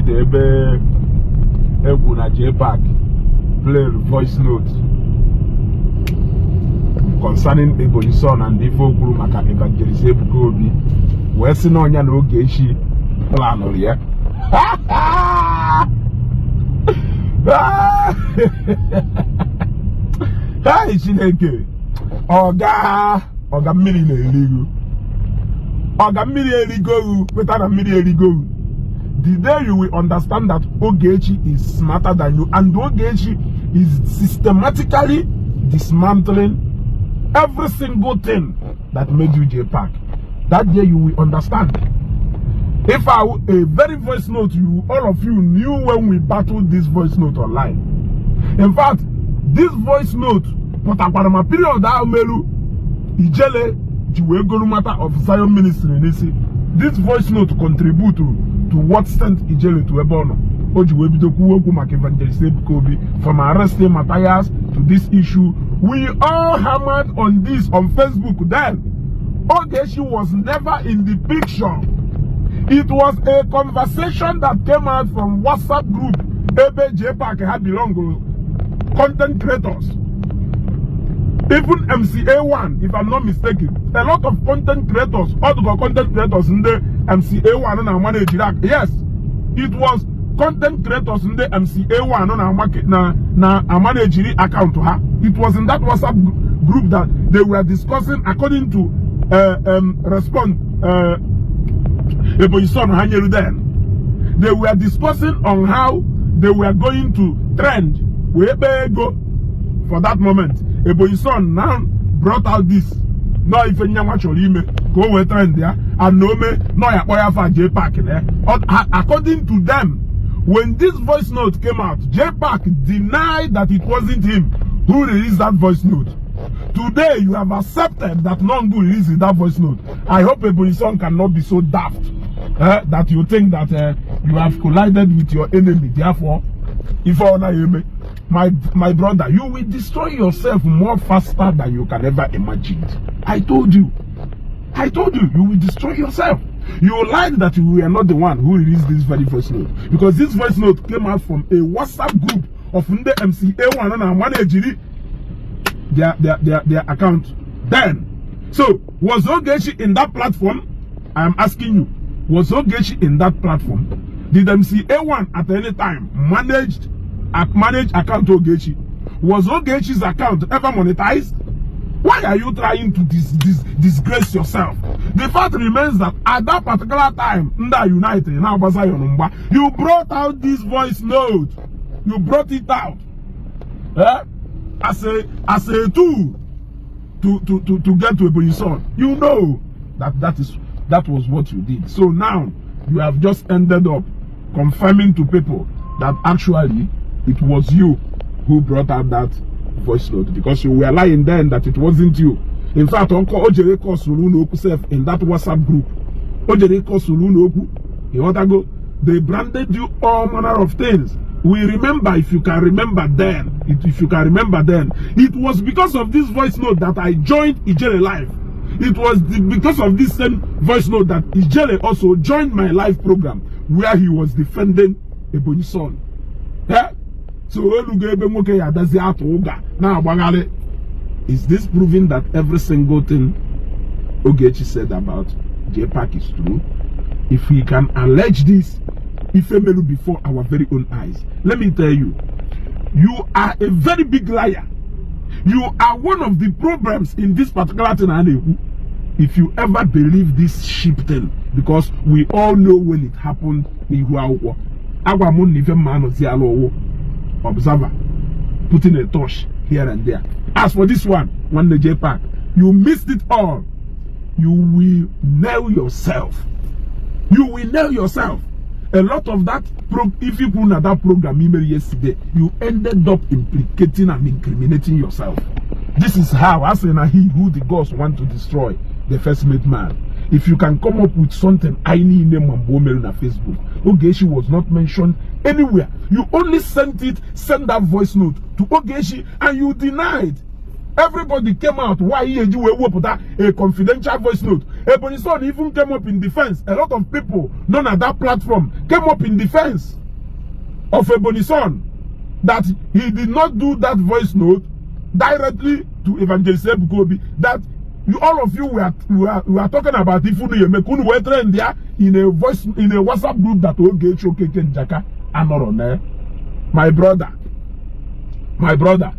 Video ebe egwu na JPAC play voice note concerning Ebonyi Son and ife o kwuru maka Evangelist Ebuka Obi, wee sị na ọnya na Ogechi planụrụ ya. Hai, Chineke! Ọga, ọga, mmiri na-erigo. Ọga, mmiri erigogu. Kweta na mmiri erigogu. The day you will understand that Ogechi is smarter than you and Ogechi is systematically dismantling every single thing that made you JPAC, that day you will understand. If I a very voice note, you, all of you knew when we battled this voice note online. In fact, this voice note pụtakwara ma period ahụ melu Ijele ji wee golu matter of Zion Ministry n'isi. This voice note contribute to what sent Ijele to ebe ọ nọ, o ji wee bido kwuwe okwu maka Evangelist Ebuka Obi, from arresting Matthias to this issue. We all hammered on this on Facebook then. Ogechi was never in the picture. It was a conversation that came out from WhatsApp group ebe JPAC ha belong, content creators, even MCA1, if I'm not mistaken. A lot of content creators, all the content creators ndị MCA1 na manage. Yes, it was content creators ndị MCA1 na manage account ha. It was in that WhatsApp group that they were discussing, according to respond Ebonyi Son ha nyere then. They were discussing on how they were going to trend wee kpee ego. For that moment, Ebonyi Son now brought out this nọọ ife nyanwa chọrọ ime ka o wee trend ya, and na ome nọ ya kpọ ya afa JPAC na ya. According to them, when this voice note came out, JPAC denied that it wasn't him who released that voice note. Today you have accepted that Nongu released that voice note. I hope Ebonyi Son cannot be so daft that you think that you have collided with your enemy, therefore ife ọ naghị eme. My brother, you will destroy yourself more faster than you can ever imagine. I told you, I told you, you will destroy yourself. You lied that you were not the one who released this very voice note, because this voice note came out from a WhatsApp group of ndị MCA1 na manageri their account then. So was Ogechi in that platform? I am asking you, was Ogechi in that platform? Did MCA1 at any time manage account Ogechi? Was Ogechi's account ever monetized? Why are you trying to disgrace yourself? The fact remains that at that particular time, ndị United na-agba Zion mgba, you brought out this voice note. You brought it out, eh, as a tool to get to Ebonyi Son. You know that that was what you did. So now you have just ended up confirming to people that actually it was you who brought out that voice note, because you were lying then that it wasn't you. In fact, Uncle Ojere kọsụrụ unu okwu sef in that WhatsApp group. Ojere kọsụrụ unu okwu. Ịghọtago? They branded you all manner of things. We remember, if you can remember then, if you can remember then, it was because of this voice note that I joined Ijele Live. It was because of this same voice note that Ijele also joined my live program where he was defending Ebonyi Son. Yeah? So olugo ebe nwoke ya adazi atụ ụga na-agbagharị. Is this proving that every single thing Ogechi said about JPAC is true? If we can allege this Ifemelu before our very own eyes, let me tell you, you are a very big liar. You are one of the problems in this particular thing a na-ekwu. If you ever believe this sheep thing, because we all know when it happened n'ihu akwụkwọ. Agwa m na ife mma anọzi ala ụwụ observer putting a touch here and there. As for this one, nwanne JPAC, you missed it all. You will nail yourself. You will nail yourself. A lot of that pro if you put that program email yesterday, you ended up implicating and incriminating yourself. This is how I say na he who the gods want to destroy, the first made man. If you can come up with something, I need name na Facebook. Ogechi was not mentioned anywhere. You only sent it, send that voice note to Ogechi, and you denied. Everybody came out. Why eji wee wepụta a confidential voice note? Ebonyi Son even came up in defense. A lot of people known at that platform came up in defense of Ebonyi Son, that he did not do that voice note directly to Evangelist Ebuka Obi, that you, all of you were talking about if unu eme ka unu wee trend ya in a voice in a WhatsApp group that Ogechi Okeke Njaka anọrọ na. My brother, my brother,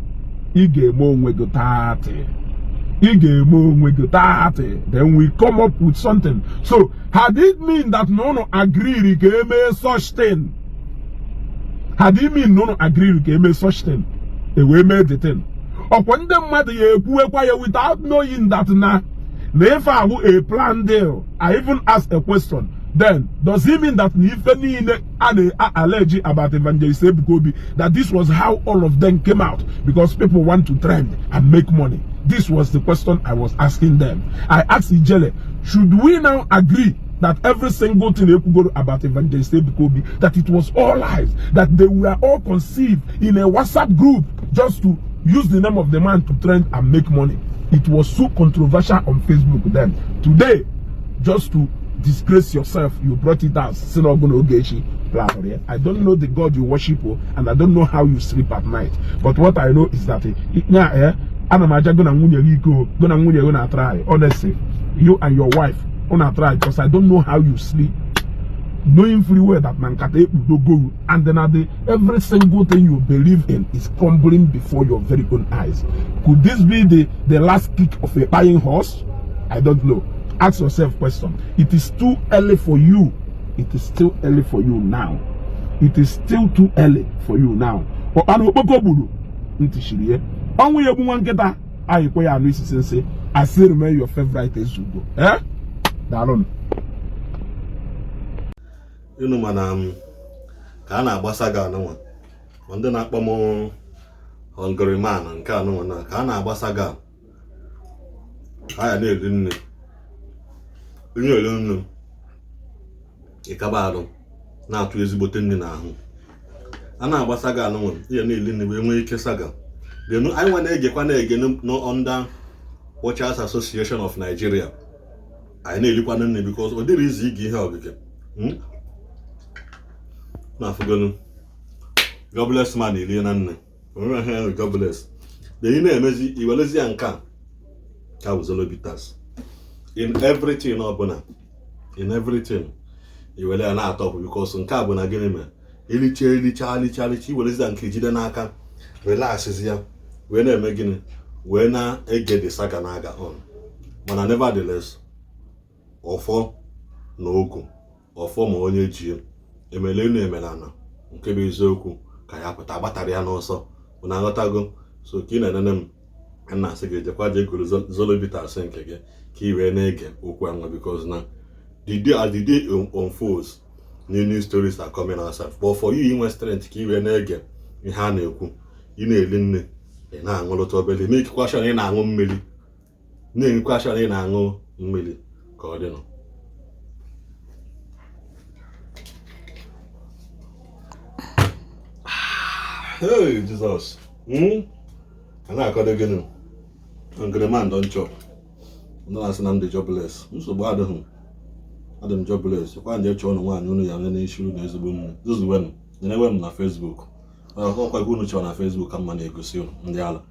ị ga-eme onwe gị taatị, ị ga-eme onwe gị taatị. Then we come up with something. So had it mean that na unu agree ka eme such thing, had it mean na unu agree ka eme such thing, e wee mee the thing, ọkwa ndị mmadụ ya ekwuwekwa ya without knowing that na ife ahụ a plan deal. I even ask a question then: does it mean that na ife niile a na-allege about Evangelist Ebuka Obi, that this was how all of them came out because people want to trend and make money? This was the question I was asking them. I asked Ijele, should we now agree that every single thing ekwugoro about Evangelist Ebuka Obi, that it was all lies, that they were all conceived in a WhatsApp group just to use the name of the man to trend and make money? It was so controversial on Facebook then. Today, just to disgrace yourself, you brought it out. Si na ọgụ na Ogechi plan ya. I don't know the God you worship o, and I don't know how you sleep at night, but what I know is that nya ana m aja go na nwunye gị ike o, go na nwunye gị na try. Honestly, you and your wife una try, because I don't know how you sleep knowing fully well that na nkata ekpudogo and then the every single thing you believe in is crumbling before your very own eyes. Could this be the last kick of a dying horse? I don't know. Ask yourself question. It is too early for you. It is still early for you now. It is still too early for you now. Ọkpana okpoko gburu ntị shiri ya ọnwụ ya egbu nwa nkịta anyị kwe ya anụ isisi nsị. I still remain your favorite Ezugo. Eh, daalụnụ. Unu mana m ka a na-agbasa gị anụnwa, ma ndị na-akpọ m hungry man nke anụnwa na ka a na-agbasa gị a ya na-eri nne, onye eri nne ịkaba arụ na-atụ ezigbote nne n'ahụ. A na-agbasa gị anụnwa ihe na-eli nne wee nwee ike saga. Then anyị nwa na-egekwa na-ege no under Watchers Association of Nigeria, anyị na-elikwa nne because ọ dịrị izu ige ihe ọgịge na-afụgonu. God bless man elie na nne onwe. God bless. Then ị na-emezi iwerezi ya nke a ka bụ Zolo Bitters in everything ọbụla, in everything iwere ya na-atọpụ, because nke a bụ na gịnị mere elicha elicha alicha alicha, iwerezi ya nke jide n'aka, relax ya, wee na-eme gịnị, wee na-ege the saga na-aga on. Mana nevertheless, ọfọ na okwu ọfọ ma onye ji emele enu emele ana, nke bụ eziokwu ka ya pụta agbatara ya n'ọsọ bụ na nghọtago. So ka ị na-enene m, a na-asị gị jekwa jee goro Zolo Bitters nke gị ka ị wee na-ege okwu anwa, because na the day as the day unfolds, new new stories are coming outside. But for you inwe strength ka ị wee na-ege ihe a na-ekwu, ị na-eli nne, ị na-aṅụrụta obere mekikwa sure na ị na-aṅụ mmiri, na-enwekwa sure na ị na-aṅụ mmiri ka ọ dịnụ. Hey, Jesus. A na-akọdo gịnị? Hungry man don chop. Ndị na-asị na m dị jobless. Nsogbu adịghị. Adị m jobless. Kwa nje chọọ ụnụ nwaanyị unu ya n'isi unu ezigbo nne. Zuzuwenụ. Nenewe m na Facebook. Ọkwa unu chọrọ na Facebook ka mma na-egosi unu ndị ala.